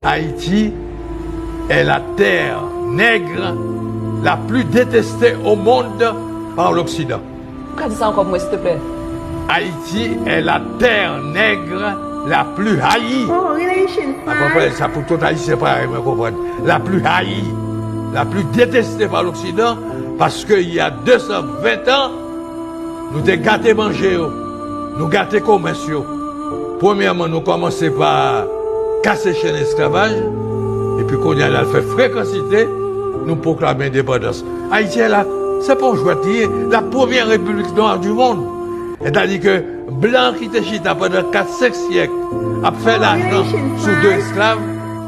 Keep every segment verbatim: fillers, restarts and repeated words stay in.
Haïti est la terre nègre la plus détestée au monde par l'Occident. Ou ka di sa ankò pou mwen, silteplè? Haïti est la terre nègre la plus haïe. Oh, real Haitian. Akonprann sa pou tout Ayisyen parèy mwen konprann. La plus haïe, la plus détestée par l'Occident, paske il y a deux cent vingt ans, nou te gate manje yo, nou gate komès yo. Premyèman, nou kòmanse pa kase chenn esklavaj, epi kounye a n al fè frekansite, nou pwoklame endepandans. Ayiti la, se pa yon jwèt li ye, la première république noire du monde. Sètadi ke blan ki te chita pandan kat, senk syèk ap fè lajan sou do esklav,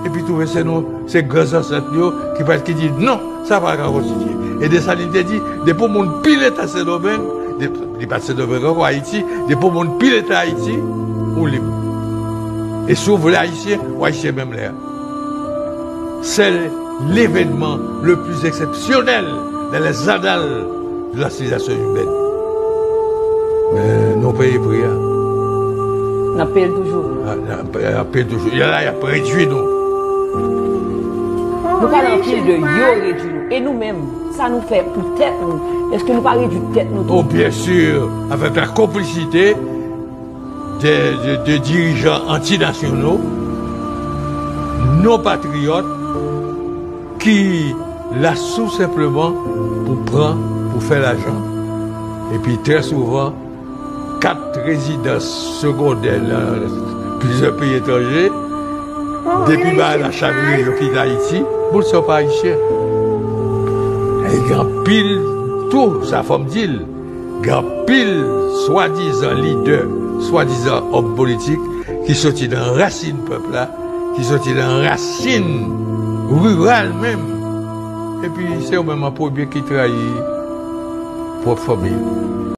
epi twouve se nou, se gran zansèt yo ki pa, ki di non, sa pa ka kontinye. E Desalin te di, depi yon moun pile ta Sendomeng, de- li pa t Sendomeng ankò, Ayiti, depi yon moun pile ta Ayiti, ou lib. E si w vle Ayisyen, ou Ayisyen menm lè a. C'est l'événement le plus exceptionnel dans les annales de la civilisation humaine. Men nou peye pri a. N ap peye l toujou. N ap, n ap peye l toujou. Y a la, y ap redui nou. Nou pale anpil de yo redui nou. E nou menm, sa nou fè pou tèt nou? Èske nou pa redui tèt nou tou? Oh, bien sûr, avec la complicité de, de, de dirijan antinasyonal, non patriyòt, ki la tou senpleman pou pran, pou fè lajan. Epi trè souvan, kat rezidans segondè nan plizyè peyi etranje, depi bagay la chavire, yo kite Ayiti, moun sa yo pa Ayisyen. E gen anpil tou, sa fò m di l, gen anpil swadizan lidè, swadizan òm politik ki soti nan rasin pèp la, ki soti nan rasin riral menm. Epi se yo menm an premye ki trayi pwòp fanmi yo.